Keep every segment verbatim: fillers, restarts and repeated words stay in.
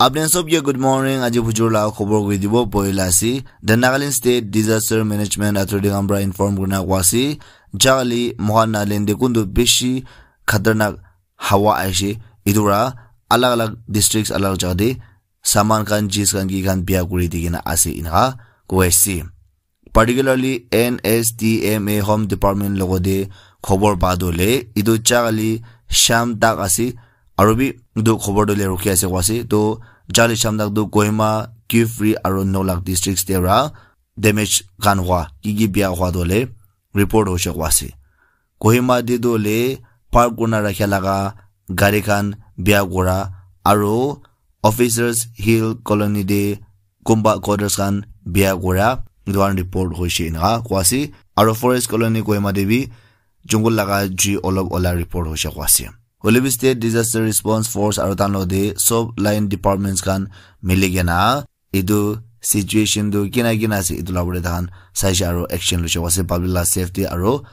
Apni sob ke good morning. Aji bujur la khobor koi dibo poila ase. The Nagaland State Disaster Management Authority khan pra inform kurina kwa ase. Jali mohan Nagaland de kundu bishi khatarnak hawa aise. Itu pra alag alag districts alag jaga de saman khan, jis khan, ki khan biya kuri di kena ase inaka koi ase. Particularly N S T M A Home Department logote khobor pa dole itu jagah li sham tak ase, aru bi itu khobor dole rukhi ase kwa ase. To jali sham tak tu Kohima, Kiphire aru Noklak districts te ra damage khan hwa, ki ki biya hwa dole report hoise kwa ase. Kohima te dole park kurna rakhia laga gari khan biya kura, aru Officers Hill Colony te kumba quarters khan biya kura, etu khan report hoise enaka kwa ase. Aru Forest Colony Kohima te bi jungle laga jui olop ola report hoise kwa ase. Hoile bi State Disaster Response Force aru tan lode sob line departments khan mili kena etu situation tu kina kina ase etu la pore tahan saishe aru action loise kwa ase. Public la safety aru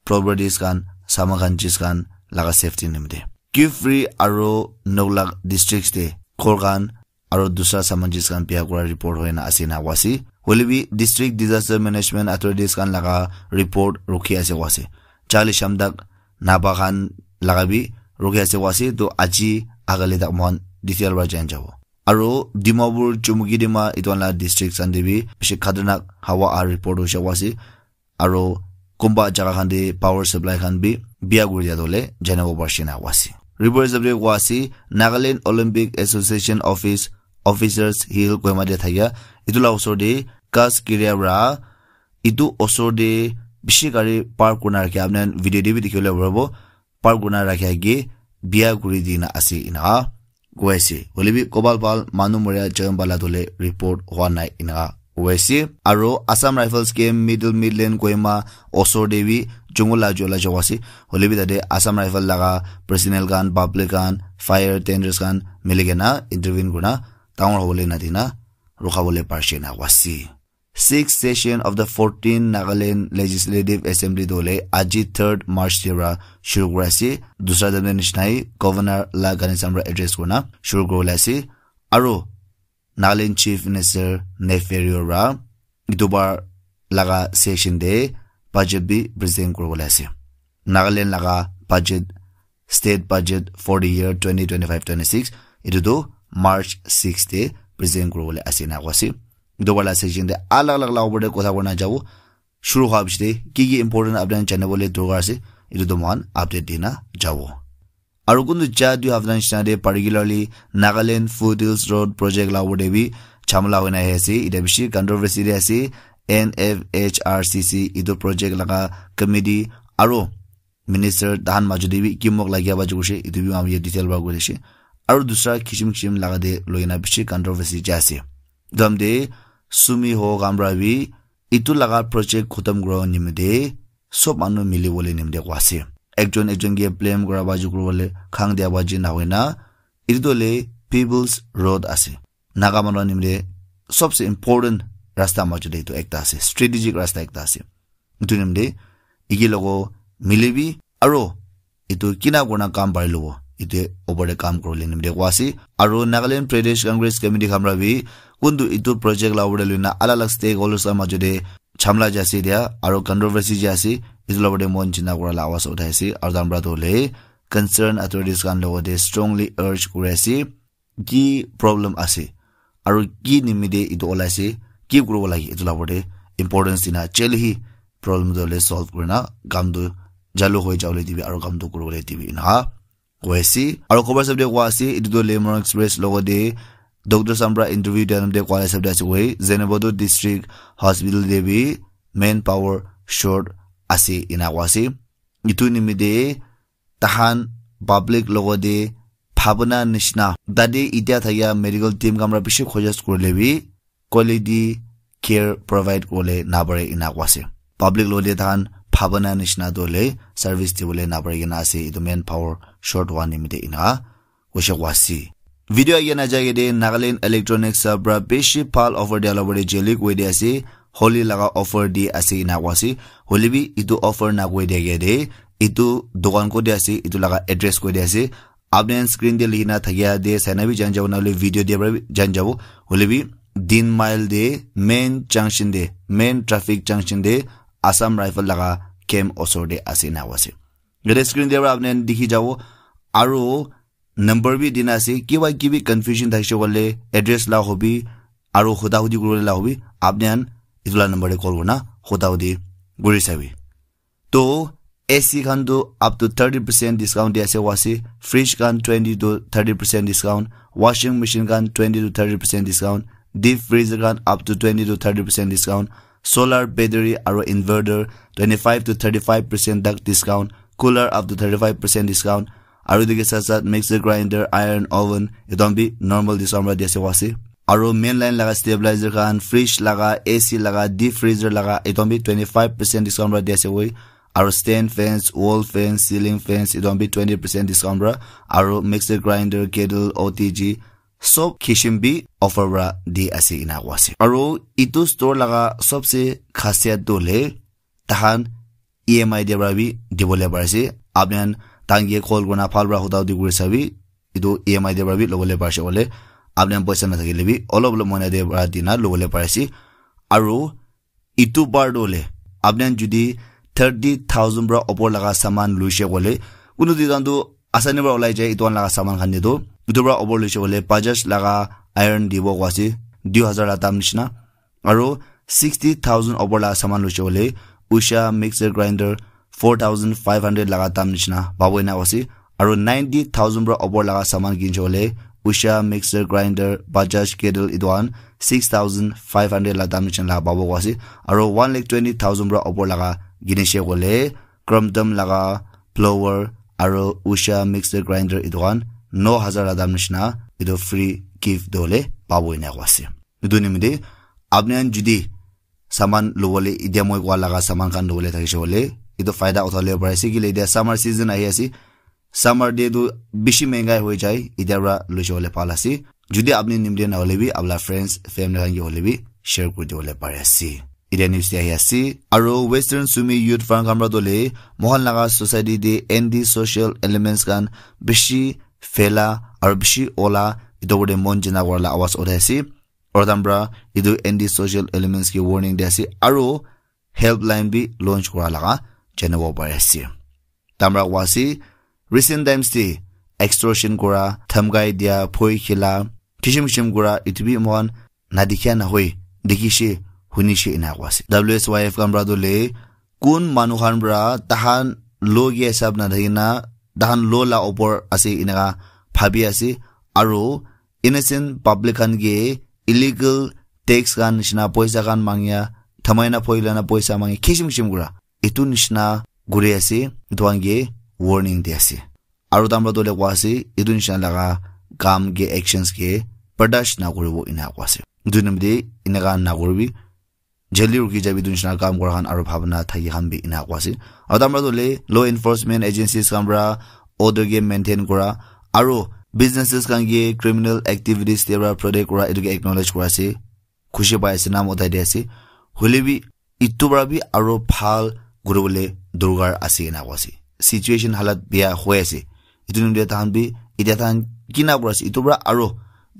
properties khan, saman khan, jis khan laga safety nimite. Kiphire aru Noklak districts te ghor khan aru dusra saman jis khan biya kura report hoina ase na wasi. Hoile bi District Disaster Management Authorities khan laga report rukhi ase wasi. Charlie Shamdak Naba khan laga bi rukhi ase wasi. To aji agale tak mohan detail para jan jabo. Aru Dimapur, Chumukedima, itu khan la district khan te bi bishi khatarnak hawa a report hoise wasi. Aru kumba jaga khan te power supply khan bi biya kuri dia dole janibo parshi na wasi. Report hisab te kwa ase, Nagaland Olympic Association Office, Officers Hill Kohima te thakia, itu la osor te ghas giria pra, itu osor te bishi gari park kurna rakhia, apni khan video te bi dikhi bole paribo, park kurna rakhia ke biya kuri dina ase ina koi ase. Hoile bi kobal bhal manu moria join bala dole report hwa nai ina koi ase. Aru Assam Rifles Camp Middle Midland Kohima osor te bi jungle la jola jawa ase. Hoile bi tate Assam Rifle laga personnel khan, public khan, fire tenders khan mili kena intervene kurna dangor hobole na dina rukha bole parshi na wasi. Sixth session of the fourteenth Nagaland Legislative Assembly dole aji third March te pra shuru kura ase. Dusra din te nishina hi governor la Ganesan pra address kurna shuru kuribole ase. Aru Nagaland Chief Minister Neiphiu Rio pra itu bar laga session te budget bi present kuribole ase. Nagaland laga budget, state budget for the year twenty twenty-five twenty-six, itu tu March six te present kuribole ase na koi ase. Itu wala session te alag alag la opor te kotha kurna jabo. Shuru hwa piche te ki ki important update janibole dorkar ase, itu tu mohan update dina jabo. Aru kuntu ja dui hafta nishina te particularly Nagaland Foothills Road Project la opor te bi jhamla hoina ahi ase. Ite bishi controversy te ase. N F H R C C itu project laga committee aru minister tahan majo te bi kimok lagia ba jukuse, itu bi ami detail ba kuri ase. Aru dusra kishim kishim laga te loina bishi controversy ja ase. Dam te sumi ho gamra bi itu laga project khotom kura nimite sob manu mili bole nimite koi ase. Ekjon ekjon ke blame kura ba jukuru bole khang dia ba ji na hoina, itu to le People's Road ase. Naga manu nimite sobse important rasta majo te itu ekta ase, strategic rasta ekta ase. Itu nimite iki logo mili bi aru itu kina kurna kam pari lobo, itu opor te kam kuribole nimite koi ase. Aru Nagaland Pradesh Congress Committee khan pra bi kuntu itu project la opor te luina alag alag stakeholders la majo te jhamla ja ase dia, aru controversy ja ase, itu la opor te mon china kura la awas uthai ase. Aru tahan pra to le concern authorities khan logo te strongly urge kuri ase ki problem ase, aru ki nimite itu olai ase, ki kuribo lage, itu la opor te importance dina, jale hi problem tu hole solve kurina, kam tu jalu hoi jabole dibi, aru kam tu kuribole dibi, ina koi ase. Aru khobor hisab te koi ase, itu tu Lemon Express logo te Doctor Sambra interview dia nam te koi hisab te ase koi, Zunheboto District Hospital te bi manpower short ase, ina koi ase. Itu nimite tahan public logo te bhabana nishina, tate itia thakia medical team khan pra bishi khojos kurile bi quality care provide kuribole napare ina koi ase. Public logo te tahan bhabana nishina tu hole service dibole napare kena ase, itu manpower short howa nimite ina koise koi ase. Video age na jai kene Nagaland Electronics pra bishi bhal offer dia la opor te jale koi dia ase, Holi laga offer di ase ina koi ase. Hoile bi itu offer na koi dia ke de, itu dukan koi dia ase, itu laga address koi dia ase, Apni khan screen te likhi na thakia te sai na bi jani jabo, na hoile video te para bi jani jabo. Hoile bi Tin Mile te main junction te, main traffic junction te Assam Rifle laga camp osor te ase ena koa ase. Yate screen te para apni khan dikhi jabo. Aru number bi dina ase, kiba kibi confusion thakishe koile address la hobi aru huda hudi kuribole la hobi, apni khan etu la number te call kurina huda hudi kuri sabi. To A C khan tu up to thirty percent discount di ase koa ase, fridge khan twenty to thirty percent discount, washing machine khan twenty to thirty percent discount, deep freezer khan up to twenty to thirty percent discount, solar battery aru inverter twenty-five to thirty-five percent tak discount, cooler up to thirty-five percent discount, aru etu ke sat sat mixer grinder, iron oven, etu khan bi normal discount para di ase koa ase. Aru main line laga stabilizer khan, fridge laga, A C laga, deep freezer laga, etu khan bi twenty-five percent discount para di ase koi. Aru stand fans, wall fans, ceiling fans, etu khan bi twenty percent discount para. Aru mixer grinder, kettle, O T G, sob kishim bi offer para di ase ena koa ase. Aru etu store laga sobse khasiat tu hoile tahan E M I te para bi dibole pari ase. Apni khan tahan ke call kurina bhal para huda hudi kuri sabi, etu E M I te para bi lobole pari ase koile, apni khan poisa nathakile bi olop olop moina te para dina lobole pari ase. Aru etu bar tu hoile apni khan jodi thirty thousand para opor laga saman loise koile, kunu duijon tu asani para ulai jai, etu khan laga saman khan te tu etu para opor loise koile Bajaj laga iron dibo koa ase, dui hajar la dam nishina. Aru sixty thousand opor laga saman loise koile Usha mixer grinder four thousand five hundred laga dam nishina pabo ena koa ase. Aru ninety thousand para opor laga saman kinise koile Usha mixer grinder, Bajaj kettle, etu khan six thousand five hundred la dam nishina la pabo koa ase. Aru one lakh twenty thousand para opor laga kinise koile Crompton laga blower aru Usha mixer grinder, etu khan no hajar la dam nishina etu free gift dole pabo ena koa ase. Etu nimite apni khan jodi saman lobole, etia moi koa laga saman khan lobole thakishe koile, etu faida uthale pari ase. Kile etia summer season ahi ase, summer te tu bishi mengai hoi jai, etia para loise koile bhal ase. Jodi apni nimite na hoile bi apna friends, family khan ke hoile bi share kuri dibole pari ase. Etia news te ahi ase. Aru Western Sumi Youth Forum khan para tu hoile moikhan laga society te anti social elements khan bishi phaila aru bishi ola, etu opor te mon jana kura la awaz uthai ase. Aru tahan para etu anti social elements ke warning di ase aru helpline bi launch kura laga janibo pari ase. Tahan para koa ase, recent times te extortion kura, dhamkai dia, bhoi khela, kishim kishim kura, etu bi moikhan nadikhia nahoi, dikhishe, hunishe ena koa ase. W S Y F khan para tu hoile kun manu khan para tahan law ke hisab nathaki na tahan law la opor ase eneka bhabi ase aru innocent public khan ke illegal tax khan nishina poisa khan mangia, thamai na phoi lana poisa mangi, kishim kishim kura. Etu nishina kuri ase, etu khan ke warning di ase. Aru tahan para tu hoile koa ase, etu nishina laga kam ke actions ke bardash na kuribo ena koa ase. Etu nimite eneka na kuribi, jail te rukhi jabi, etu nishina kam kura khan aru bhabna thaki khan bi ena koa ase. Aru tahan para tu hoile law enforcement agencies khan para order ke maintain kura aru businesses khan ke criminal activities te para protect kura, etu ke acknowledge kura ase. Khushi pai ase, naam uthai di ase. Hoile bi etu para bi aru bhal kuribole dorkar ase ena koa ase. Situation halat beya hoi ase. Etu nimite tahan bi etia tahan kina kura ase, etu para aru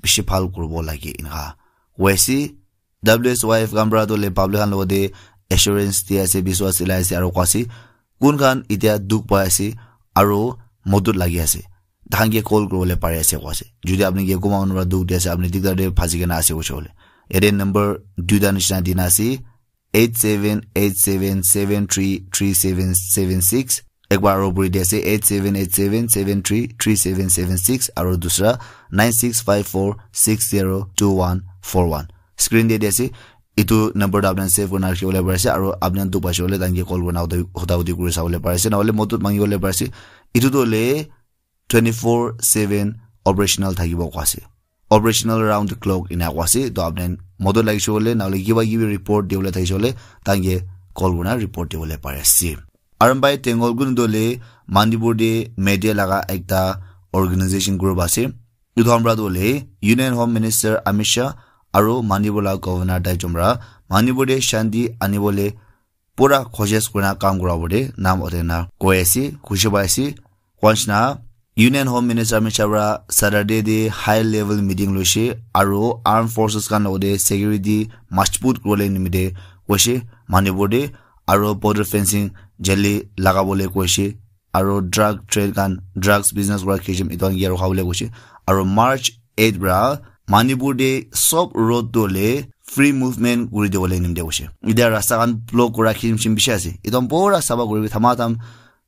bishi bhal kuribo lage eneka hoi ase. W S Y F khan para tu hoile public khan logote assurance di ase, biswas dilai ase aru koa ase, kun khan etia dukh pai ase aru modot lagi ase, tahan ke call kuribole pari ase koa ase. Jodi apni ke kunba manu para dukh di ase, apni dikdar te phasi kena ase koise koile, yate number duita nishina dina ase, eight seven eight seven seven three three seven seven six. Ek bar aru puri di ase, eight seven eight seven seven three three seven seven six, aru dusra nine six five four six zero two one four one. Screen te di ase, etu number tu apni khan save kurina rakhi bole pari ase, aru apni khan dukh paise koile tahan ke call kurina huda hudi kuri sabole pari ase, na hoile modot mangi bole pari ase. Etu tu hoile twenty four seven operational thakibo koa ase. Operational round the clock ena koa ase. To apni khan modot lagise koile, na hoile kiba kibi report dibole thakise koile, tahan ke call kurina report dibole pari ase. Arambai Tenggol kunu tu hoile Manipur te media laga ekta organization group ase. Etu khan para tu hoile Union Home Minister Amit Shah aru Manipur laga Governor tai jun para Manipur te shanti anibole pura koshish kurina kam kura pore naam uthai na koi ase, khushi pai ase. Koa nishina Union Home Minister Amit Shah para Saturday te high level meeting loise, aro armed forces khan logote security majbut kuribole nimite koise Manipur te, aro border fencing jaldi lagabole koise, aro drug trade khan, drugs business kura khejim etu khan ke rukhabole koise, aro March eight para Manipur te sob road tu hoile free movement kuri dibole nimite koise. Etia rasta khan block kura khejim shim bishi ase, etu khan pura sapha kuri thama tham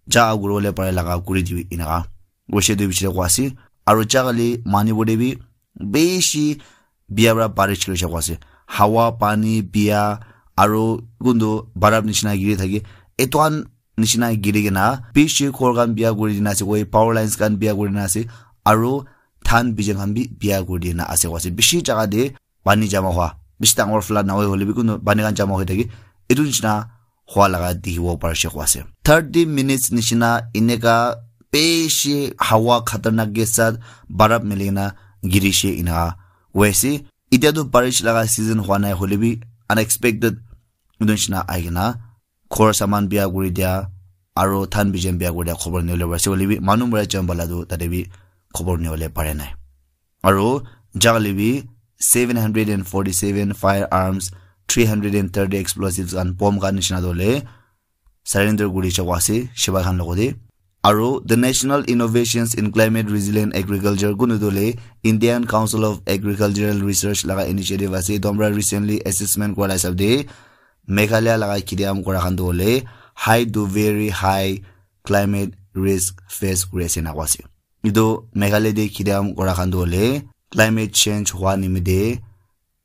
ja kuribole pare laga kuri dibi enaka koise etu bishi koa ase. Aro ja kali Manipur te bi bishi bia para barish kuri koa ase, hawa pani bia aro kuntu barap nishina giri thake, etu khan nishina giri kena bishi ghor khan bia kuri dina ase, koi power lines khan bia kuri dina ase, aro dhan bijan khan bi bia kuri dina ase koa ase. Bishi jaga te pani jama hua, bishi dangor flood nahoi hoile bi kuntu pani khan jama hoi thake, etu nishina hua laga dikhibo parise koa ase. Thirty minutes nishina eneka bishi hawa khatarnak ke sath barap mili kena girise eneka hoi ase. Etia tu barish laga season hua nai hoile bi unexpected etu nishina ahi kena ghor saman bia kuri dia aro dhan bijan bia kuri dia khobor nibole pare ase, hoile bi manu mara jam bala tu tate bi khobor nibole pare nai. Aro ja kali bi seven hundred and forty-seven firearms, three hundred and thirty explosives and bomb khan nishina tu hoile surrender kuri dise koa ase sipai khan logote. Aro the National Innovations in Climate Resilient Agriculture kuntu tu hoile Indian Council of Agricultural Research laga initiative ase. Etu para recently assessment kura la hisab te Meghalaya laga kheti kam kura khan tu hoile high to very high climate risk face kuri ase eneka koa ase. Etu Meghalaya te kheti kam kura khan tu hoile climate change hua nimite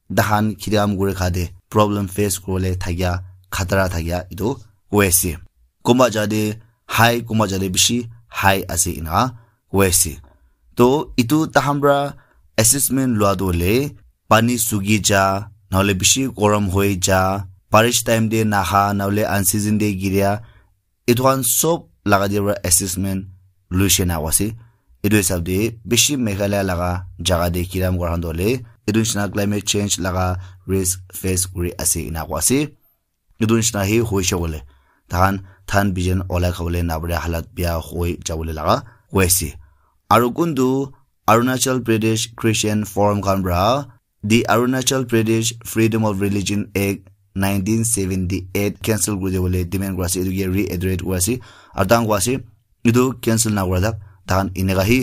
tahan kheti kam kuri kha te problem face kuribole thakia khatara thakia etu koi ase. Kunba jaga te high, kunba jaga te bishi high ase eneka koi ase. To etu tahan para assessment lua tu hoile pani suki ja, nahole bishi gorom hoi ja, barish time te naha, nahole unseason te giria, etu khan sob laga te para assessment loise eneka koa ase. Etu hisab te bishi Meghalaya laga jaga te kheti kam kura khan tu hoile etu nishina climate change laga risk face kuri ase eneka koa ase. Etu nishina hi hoise koile tahan dhan bijan olai khabole napare halat bia hoi jabole laga koi ase. Aro kuntu Arunachal Pradesh Christian Forum khan para the Arunachal Pradesh Freedom of Religion Act nineteen seventy-eight cancel kuri dibole demand kura ase, etu ke reiterate kura ase. Aro tahan koa ase etu cancel na kura tak tahan eneka hi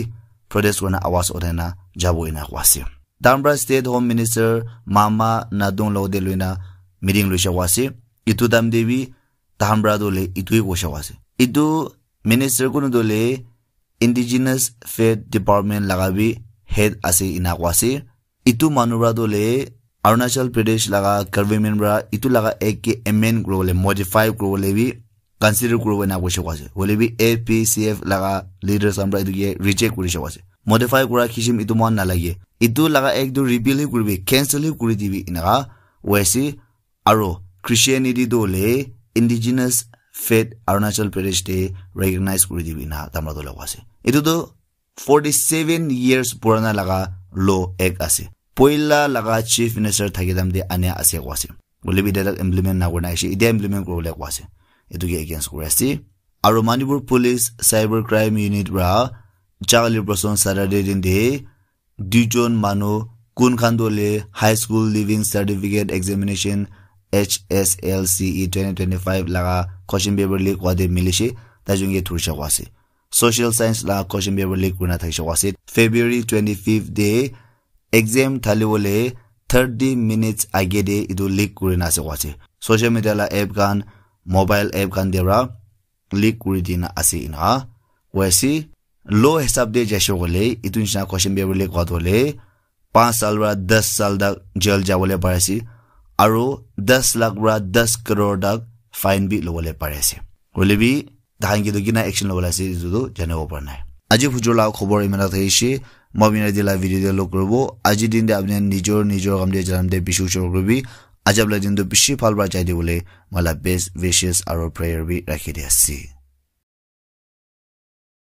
protest kurina awaz uthai na jabo eneka koa ase. Tahan para State Home Minister Mama Nadung logote loina meeting loise koa ase. Etu time te bi tahan para tu hoile etu hi koise koa ase. Etu minister kuntu tu hoile Indigenous Faith Department laga bi head ase eneka koa ase. Etu manu para tu hoile Arunachal Pradesh laga government para etu laga act ke amend kuribole, modify kuribole bi consider kuribo eneka koise koa ase. Hoile bi A P C F laga leaders khan para etu ke reject kurise koa ase. Modify kura khejim etu moikhan nalage. Etu laga act tu repeal hi kuribi, cancel hi kuri dibi eneka koi ase. Aro Christianity tu hoile indigenous faith Arunachal Pradesh te recognize kuri dibi eneka tahan para tu hoile koi ase. Etu tu forty seven years purana laga law act ase. Poila laga chief minister thaki time te ania ase koi ase. Hoile bi etia tak implement na kurina aise, etia implement kuribole koi ase. Etu ke against kuri ase. Aro Manipur Police Cyber Crime Unit para ja kali person Saturday din te duijon manu kun khan tu hoile High School Leaving Certificate Examination H S L C E twenty twenty-five laga question paper leak hua te milishe, tai jon ke dhurishe koi ase. Social Science laga question paper leak kurina thakishe koi ase. February twenty-fifth te exam thali bole thirty minutes age te etu leak kurina ase koi ase. Social media la app khan, mobile app khan te para leak kuri dina ase eneka koi ase. Law hisab te jaise koile etu nishina question paper leak hua tu hoile panch saal para das saal tak jail jabole pare ase, aro das lakh para das crore tak fine bi lobole pare ase. Hoile bi tahan ke tu kina action lobole ase etu tu janibo para nai. Aji bujor la khobor imana thakishe, moi apni la video te log kuribo. Aji din te apni nijor nijor kam te janam te bishi ushor kuribi. Ajab la din tu bishi bhal para jai dibole moi la best wishes aro prayer bi rakhi di ase.